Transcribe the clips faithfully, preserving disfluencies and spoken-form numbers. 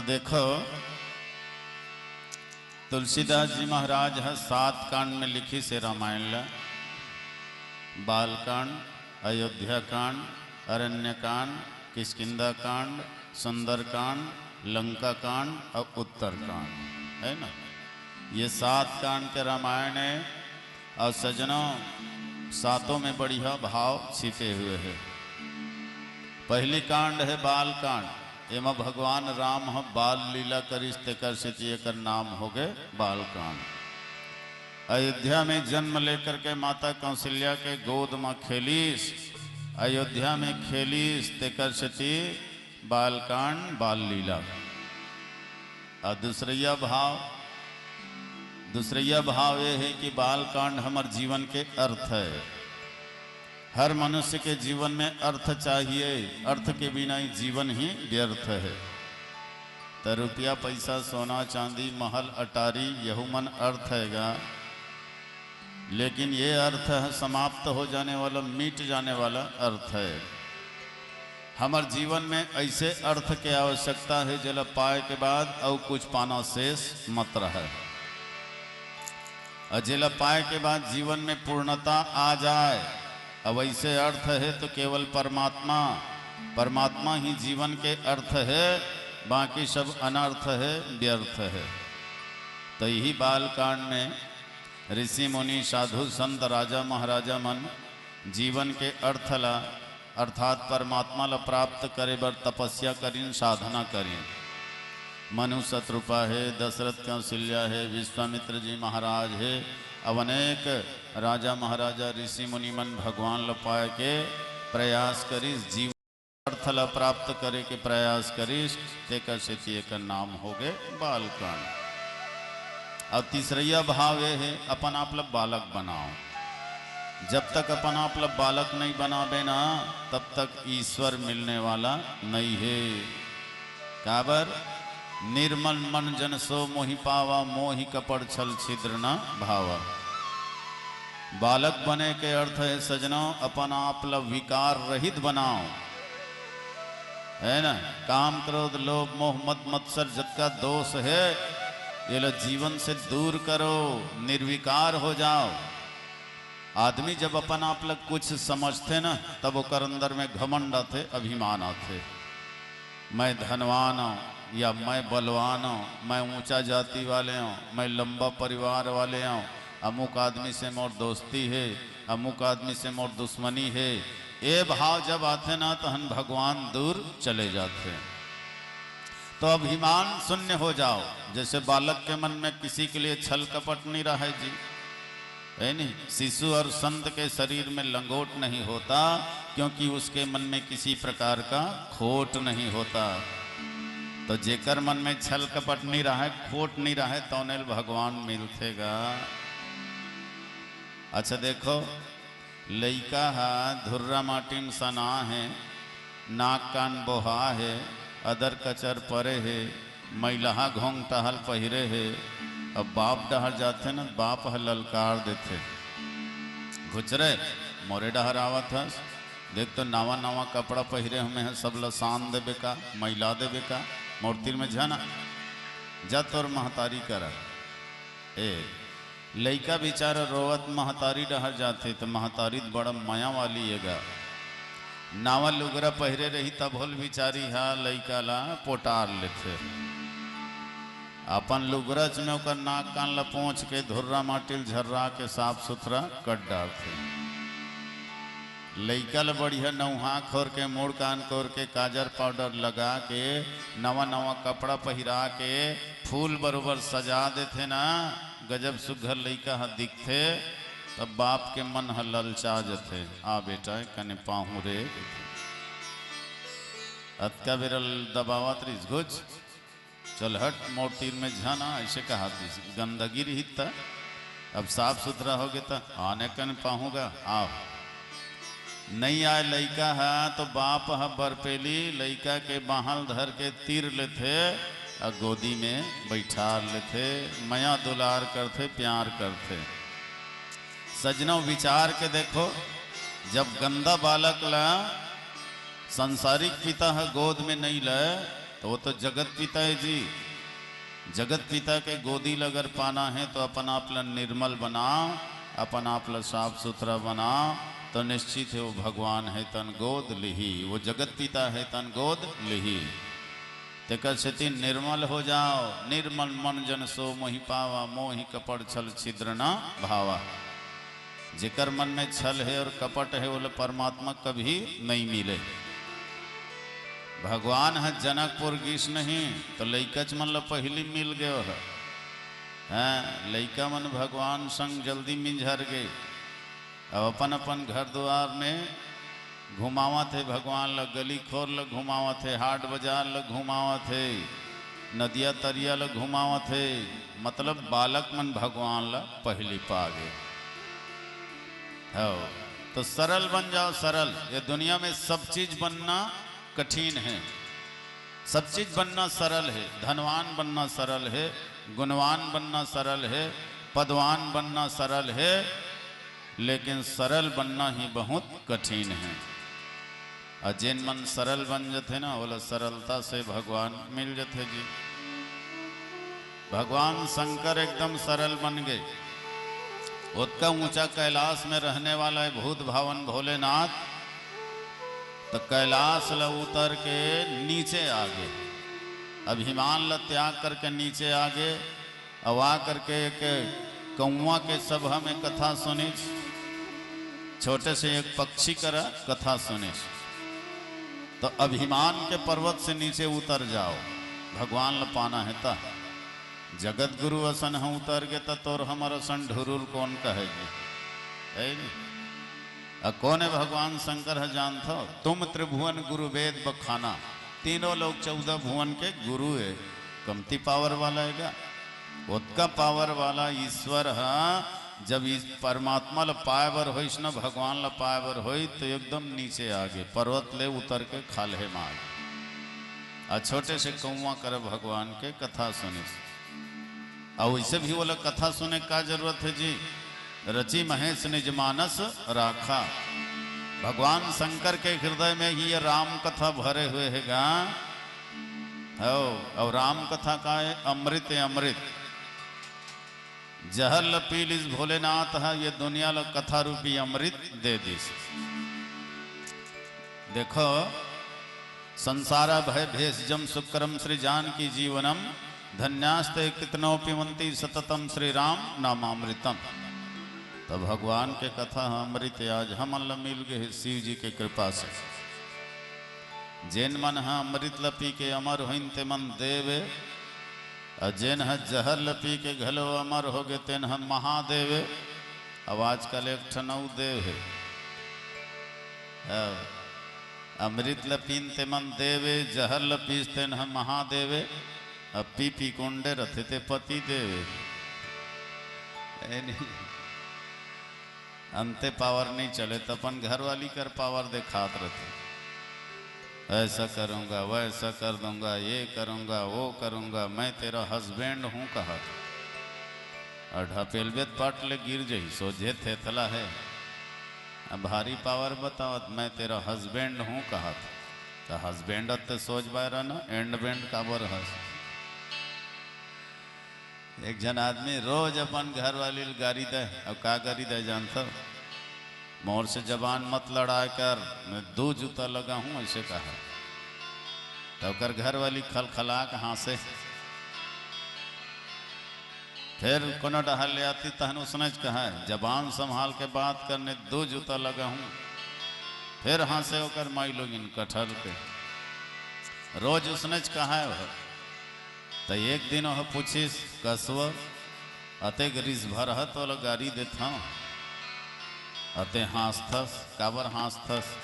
देखो, तुलसीदास जी महाराज ह सात कांड में लिखिस हे रामायण ला। बालकांड, अयोध्या कांड, अरण्य कांड, किष्किंधा कांड, सुंदर कांड, लंका कांड और उत्तर कांड, है ना? ये सात कांड के रामायण है। और सजनों, सातों में बढ़िया भाव छिपे हुए हैं। पहली कांड है बाल कांड। एमा भगवान राम ह बाल लीला करिस, तेकर सेती एकर नाम हो गए बाल कांड। अयोध्या में जन्म लेकर के माता कौशल्या के गोद म खेलिस, अयोध्या में खेलिस, तेकर सेती बाल कांड, बाल लीला। और दूसरैया भाव, दूसरैया भाव ये है कि बाल कांड हमर जीवन के अर्थ है। हर मनुष्य के जीवन में अर्थ चाहिए, अर्थ के बिना ये जीवन ही व्यर्थ है। त रुपया, पैसा, सोना, चांदी, महल, अटारी, यहू मन अर्थ हैगा, लेकिन ये अर्थ है समाप्त हो जाने वाला, मिट जाने वाला अर्थ है। हमर जीवन में ऐसे अर्थ के आवश्यकता है, जेला पाए के बाद अउ कुछ पाना शेष मत रहे। और जेला पाए के बाद जीवन में पूर्णता आ जाए, अब ऐसे अर्थ है तो केवल परमात्मा, परमात्मा ही जीवन के अर्थ है, बाकी सब अनर्थ है, व्यर्थ है। तो यही बाल कांड में ऋषि मुनि, साधु संत, राजा महाराजा मन जीवन के अर्थ ला, अर्थात परमात्मा ला प्राप्त करे बर तपस्या करिन, साधना करिन। मनु शतरूपा हे, दशरथ कौशल्या हे, विश्वामित्र जी महाराज हे, अब अनेक राजा महाराजा, ऋषि मुनि मन भगवान ला पाए के प्रयास करिस, जीवन अर्थ ला प्राप्त करे के प्रयास करिस, तेकर सेती एकर नाम हो गए बालकांड। और तीसरैया भाव ये है, अपन आप ला बालक बनाओ। जब तक अपन आप ला बालक नहीं बनाबे ना, तब तक ईश्वर मिलने वाला नहीं है। काबर? निर्मल मन जन सो मोहि पावा, मोहि कपट छल छिद्र न भावा। बालक बने के अर्थ है सजनों, अपन आप ला विकार रहित बनाओ, है ना? काम, क्रोध, लोभ, मोह, मद, मत्सर, जतका दोष है, ये ला जीवन से दूर करो, निर्विकार हो जाओ। आदमी जब अपन आप ला कुछ समझथे ना, तब ओकर अंदर में घमंड आथे, अभिमान आथे। मैं धनवान हूँ या मैं बलवान हूँ, मैं ऊंचा जाति वाले हूँ, मैं लंबा परिवार वाले हूँ, अमुक आदमी से मोर दोस्ती है, अमुक आदमी से मोर दुश्मनी है। ये भाव जब आथे ना, तहन भगवान दूर चले जाथे। तो अभिमान शून्य हो जाओ। जैसे बालक के मन में किसी के लिए छल कपट नहीं रहे जी, है नहीं? शिशु और संत के शरीर में लंगोट नहीं होता, क्योंकि उसके मन में किसी प्रकार का खोट नहीं होता। तो जेकर मन में छल कपट नहीं रहे, खोट नहीं रहे, तौने ल भगवान मिलथे गा। अच्छा देखो, लइका ह धुर्रा माटी म सना हे, नाक कान बोहा हे, अदर कचर परे हे, मैलहा घोंघटा हल पहिरे हे। अब बाप डहर जाथे न, बाप ह ललकार देथे, "घुच रे, मोरे डहर आवत हस? देख तो नवा नवा कपड़ा पहिरे हमें ह, सब ल सान देबे का, मैला देबे का? मोर तीर में झन आ, जा तोर महतारी करा।" ए, लइका बेचारा रोवत महतारी डहर जाथे, त महतारी त बड़ा मया वाली ए गा। नावा लुगरा पहिरे रही, तभो ल बिचारी ह लइका ला पोटार लेथे। अपन लुगरच में ओकर नाक कान ला पोंछ के, धुर्रा माटी ल झर्रा के साफ सुथरा कर डारथे। लइका ल बढ़िया नउहा खोर के, मुड़ कान कोर के, काजर पाउडर लगा के, नवा नवा कपड़ा पहिरा के, फूल बरोबर सजा देथे ना, गजब सुग्घर लइका ह दिखथे। तब बाप के मन ह ललचा जथे, "आ बेटा, कने पाहूं रे।" अतका बेरा ल दबावत रहिस, "घुच, चल हट, मोर तीर में झन आ," ऐसे कहा दिस। गंदगी रही त, अब साफ सुथरा हो गए त, "आने कने पाहूं गा, आओ।" नहीं आए लइका ह, तो बाप ह बरपेली लइका के बांह ल धर के तीर लेथे, अउ गोदी में बैठार लेथे, मया दुलार करथे, प्यार करथे। सजनों, विचार के देखो, जब गंदा बालक ला संसारिक पिता ह गोद में नहीं लय, तो वो तो जगत पिता है जी। जगत पिता के गोदी ल अगर पाना है तो अपन आप ल निर्मल बनाओ, अपन आप ल साफ सुथरा बनाओ, तो निश्चित है वो भगवान है तन गोद लिही, वो जगत पिता है तन गोद लिही। तेकर सेती निर्मल हो जाओ। निर्मल मन जन सो मोहि पावा, मोहि कपट छल छिद्र न भावा। जेकर मन में छल है और कपट है, ओला परमात्मा कभी नहीं मिले। भगवान ह जनकपुर गिस नहीं, तो लइकच मन ल पहिली मिल गयो ह। हैं, लइका मन भगवान संग जल्दी मिंझर गे। अब अपन अपन घर दुआर में घुमावत हे भगवान ल, गली खोर ल घुमावत हे, हाट बाजार ल घुमावत हे, नदिया तरिया ल घुमावत हे। मतलब बालक मन भगवान ल पहिली पा गे। हो, तो सरल बन जाओ, सरल। ये दुनिया में सब चीज बनना कठिन है, सब चीज बनना सरल है। धनवान बनना सरल है, गुणवान बनना सरल है, पदवान बनना सरल है, लेकिन सरल बनना ही बहुत कठिन है। और जेन मन सरल बन जथे ना, ओला सरलता से भगवान मिल जथे जी। भगवान शंकर एकदम सरल बन गए। ओतका ऊंचा कैलाश में रहने वाला है भूत भावन भोलेनाथ, तो कैलाश ल उतर के नीचे आ गे। अभिमान ल त्याग करके नीचे आ गे। अब आ करके एक कौआ के सभा में कथा सुनिस, छोटे से एक पक्षी करा कथा सुनिस। तो अभिमान के पर्वत से नीचे उतर जाओ, भगवान ल पाना है ता। जगत गुरु असन ह उतर गे, त तोर हमर असन ढुरुर कौन कहेगी? है नी? अ कोन है भगवान शंकर ह जानथो? तुम त्रिभुवन गुरु वेद बखाना। तीनों लोग चौदह भुवन के गुरु है, कमती पावर वाला है का? ओतका पावर वाला ईश्वर ह जब इस परमात्मा ल पाए बर होइस न, भगवान ल पाए बर होइस, तो एकदम नीचे आ गे, पर्वत ले उतर के खाल्हे म आ गे। आ छोटे से कौआ कर भगवान के कथा सुनिस। अउ वैसे भी ओला कथा सुने का जरूरत है जी? रचि महेश निज मानस राखा। भगवान शंकर के हृदय में ही ये राम कथा भरे हुए है गा। हो, और राम कथा का है अमृत है, अमृत। जहर ल पी लिस भोलेनाथ ह, ये दुनिया ल कथा रूपी अमृत दे दिस। देखो, संसार भय भेष जम सुकरम श्री जानकी जीवनम, धन्यास्ते कृतनो पिबंती सततम श्री राम नामामृतम। तो भगवान के कथा ह अमृत आज हमन ल मिल गए हे शिव जी के कृपा से। जेन मन ह अमृत ल पी के अमर होइन, ते मन देव ए, अउ जेन ह जहर ल पी के घलो अमर होगे, तेन ह महादेव ए। अब आजकल एक ठन अउ देव हे। हाँ, अमृत ल पीन ते मन देव ए, जहर ल पीस तेन ह महादेव ए। अब पी पी कुंडे रथे ते पति देव ए। ए नहीं। अंते पावर नहीं चले, त अपन घरवाली कर पावर देखात रथे। ऐसा करूंगा, वैसा कर दूंगा, ये करूंगा, वो करूंगा, मैं तेरा हस्बैंड हूं कहत। अउ ढपेलबे त पट ले गिर जही, सोझे थेथला हे। अब भारी पावर बतावत, मैं तेरा हस्बैंड हूं कहत। त हस्बैंड त सोच बाय रह ना, एंड बैंड काबर हस? एक झन आदमी रोज अपन घरवाली ल गारी दे, अउ का गारी दे जानथव? मोर से जबान मत लड़ाय कर, मैं दू जूता लगा हूं, ऐसे कहा। त ओकर घरवाली खलखला के हांसे। फेर कोनो डहर ले आतिस तहन उसनेच कहा, जबान संभाल के बात कर, नहीं दू जूता लगा हूं। फेर हांसे ओकर माईलोगिन कठर के। रोज उसनेच कहा हे। त एक दिन ओह पूछिस, "कसव, अतेक रिस भर ह तोला गारी देथंव, अते हांसथस, काबर हांसथस?"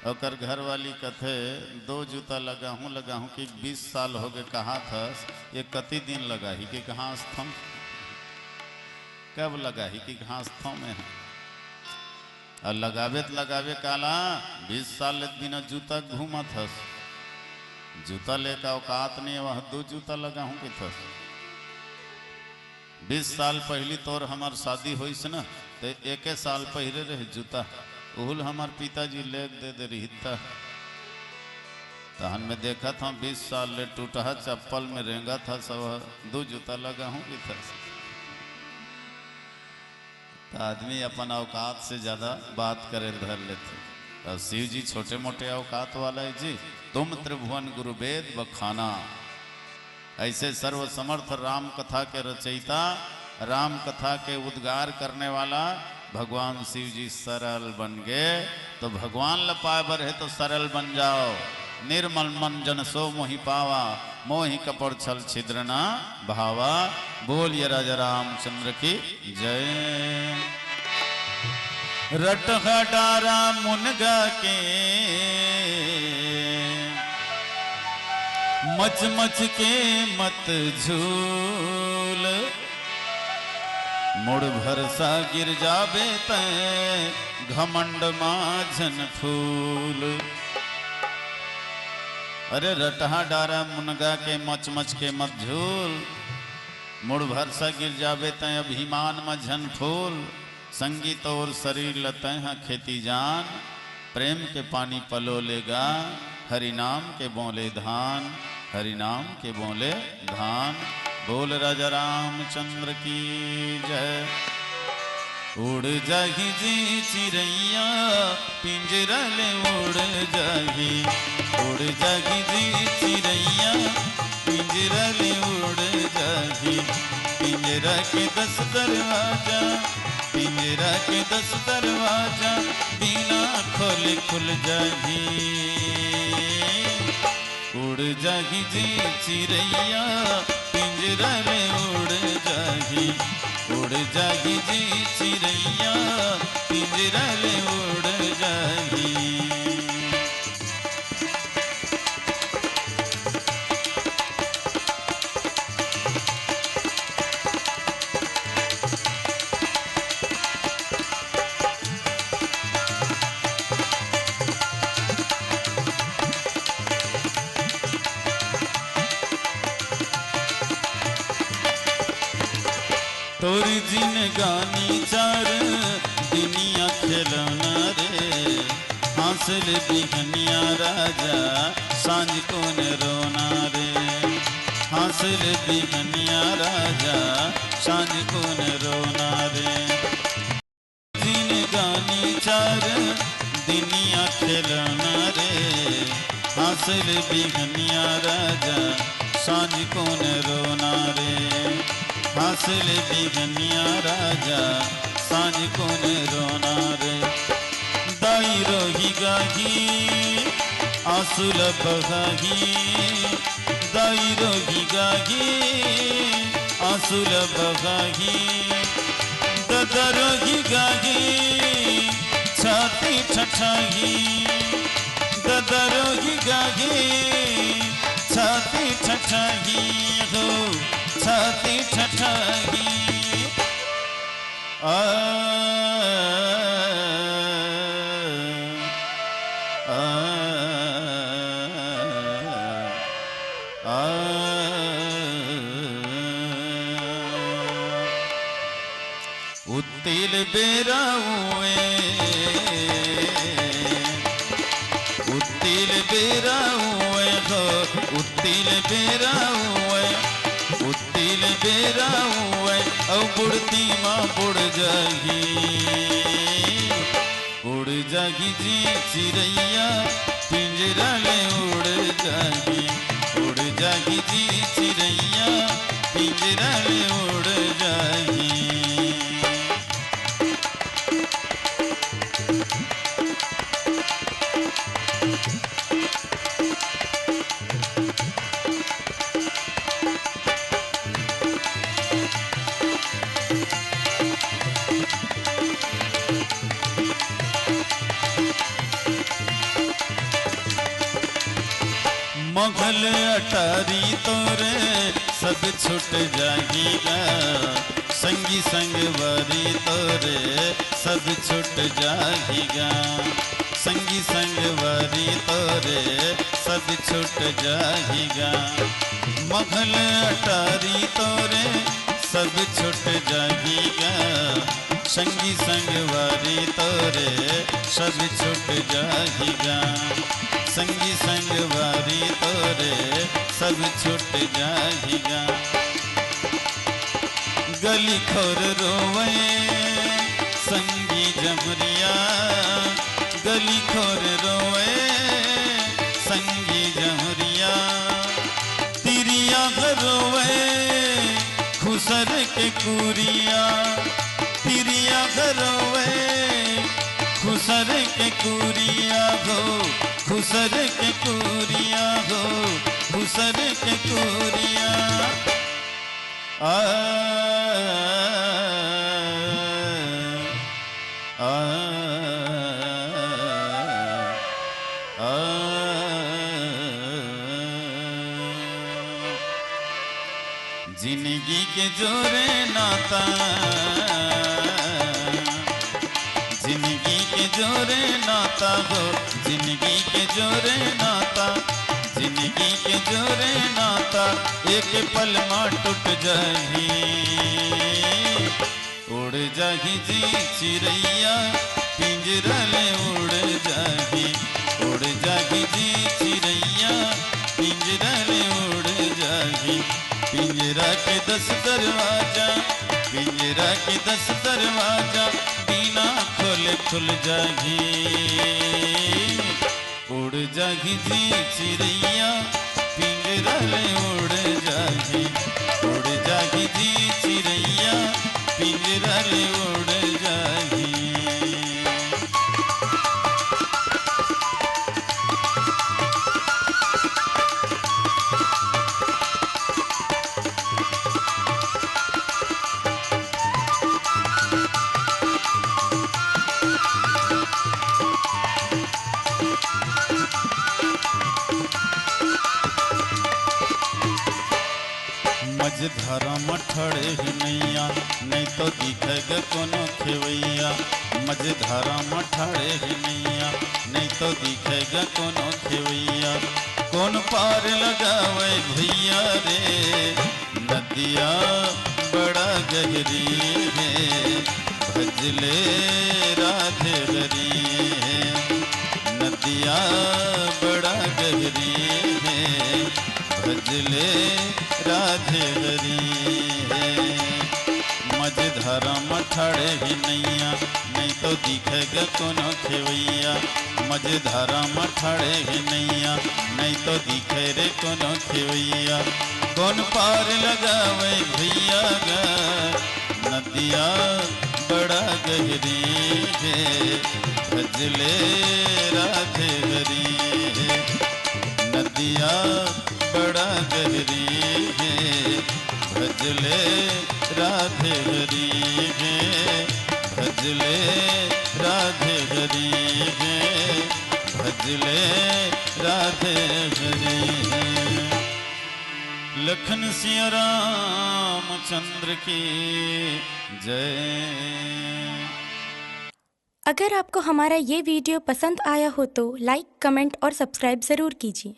ओकर घरवाली कथे, "दो जूता लगाहूं, लगाहूं कि बीस साल होगे कहाथस, ये कति दिन लगाही कि हांसथंव? कब लगाही कि हांसथंव मैं?" अउ लगाबे त लगाबे काला, बीस साल ले बिना जूता घूमत हस। जूता लेके औकात नहीं, वह दो जूता लगाहूं कहिथस। बीस साल पहिली तोर हमर शादी होइस न, ते एके साल पहिरे रहे जूता, उहुल हमर पिताजी लेके दे दे रिहिस त। त तहन में देखत हूँ, बीस साल ले टूटहा चप्पल में रेंगत ह, सब दू जूता लगा हूँ, किधर से? त आदमी अपन औकात से ज्यादा बात करे धर लेथे। अब शिव जी छोटे मोटे औकात वाला है जी। "तुम त्रिभुवन गुरु वेद बखाना।" ऐसे सर्वसमर्थ राम कथा के रचयिता, राम कथा के उद्गार करने वाला भगवान शिव जी सरल बन गए। तो भगवान ल पाए बर हे तो सरल बन जाओ। "निर्मल मन जन सो मोहि पावा, मोहि कपट छल छिद्र न भावा।" बोलिए राजा रामचंद्र की जय। रटहा डारा मुनगा के, मच मच के मत झूल, मुड़ भरसा गिर जाबे तैं घमंड मा झन फूल। अरे रटहा डारा मुनगा के, मच मच के मत झूल, मुड़ भरसा गिर जाबे तैं अभिमान म झन फूल। संगी तोर शरीर ल तैं ह खेती जान, प्रेम के पानी पलो ले गा, हरि नाम के बोले धान, हरि नाम के बोले धान। बोल राजा रामचंद्र की जय। उड़ जाही जी चिरैया, पिंजरा ले उड़ जाही, उड़ जाही जी चिरैया, पिंजरा ले उड़ जाही। पिंजरा के दस दरवाजा, पिंजरा के दस दरवाजा, बिना खोले खुल जाही। उड़ जाही जी चिरैया, पिंजरा ले उड़ जाही। उड़ जाही जी चिरैया, पिंजरा ले उड़ जाही। तोर जिनगानी चार दिनिया खेलौना रे, हाँस ले बिहनिया राजा, सांझ कोन रोना रे। हाँस ले बिहनिया राजा, सांझ कोन रोना रे। जिनगानी चार दिनिया खेलौना रे, हाँस ले बिहनिया राजा, सांझ कोन रोना रे। हाँस ले बिहनिया राजा, सांझ कोन रोना रे। दाई रोही गाही, आंसू ल बहाही। दाई रोही गाही, आंसू ल बहाही। ददा रोही गाही, छाती ठठाही। ददा रोही गाही, छाती ठठाही हो, छाती ठठाही। आ, आ, आ। उत्ती ल बेरा उए, उत्ती ल बेरा उए हो, उत्ती ल बेरा उए, उत्ती ल बेरा उए, अउ बुड़ती मा बुड़ जाही। उड़ जाही जी चिरैया, पिंजरा ले उड़ जाही। उड़ जाही जी चिरैया, पिंजरा ले उड़ जाही। मघल अटारी तोरे सब छूट जाही गा, संगी संगवारी तोरे सब छूट जाही गा, संगी संगवारी तोरे सब छूट जाही गा। मघल अटारी तोरे सब छूट जाही गा, संगी संगवारी तोरे सब छूट जाही गा। संगी संगवारी तोरे सब छूट जाही गा। गली खोर रोवे संगी जमुरिया, गली खोर रोवे संगी जमुरिया। तिरिया घरोवे खुसर के कुरिया, तिरिया घरोवे खुसर के कुरिया हो, खुसर के कुरिया हो, खुसर के कुरिया। आ, आ, आ। जिंदगी के जोरे नाता, जिंदगी के जोरे नाता हो, जिंदगी के जोरे नाता, जिंदगी के जोरे नाता, एक पल मा टूट जाही। उड़ जाही जी चिरैया, पिंजरा ले उड़ जाही। उड़ जाही जी चिरैया, पिंजरा ले उड़ जाही। पिंजरा के दस दरवाजा, पिंजरा के दस दरवाजा, बिना खोले खुल जाही। उड़ जाही जी चिरैया, पिंजरा ले उड़ जाही। उड़ जाही जी चिरैया, पिंजरा ले उड़ जाही। मझधारा म ठड़े हे नैया, नहीं तो दिखेगा कोनो खेवैया। मझधारा म ठड़े हे नैया, नहीं तो दिखेगा कोनो खेवैया। कौन पार लगावे भैया रे, नदिया बड़ा गहरी हे, भजले राधे हरी हे। नदिया बड़ा गहरी हे, भजले राधे हरी हे। मझधारा म ठड़े हे नैया, नहीं तो दिखेगा कोनो खेवैया। मझधारा म ठड़े हे नैया, नहीं तो दिखे रे कोनो खेवैया। कौन पार लगावे भैया गा, नदिया बड़ा गहरी हे, भजले राधे हरी हे। नदिया बड़ा गहरी हे, भजले राधे हरी हे, भजले राधे हरी हे, भजले राधे हरी हे। लखन सिया रामचंद्र की जय। अगर आपको हमारा ये वीडियो पसंद आया हो तो लाइक, कमेंट और सब्सक्राइब ज़रूर कीजिए।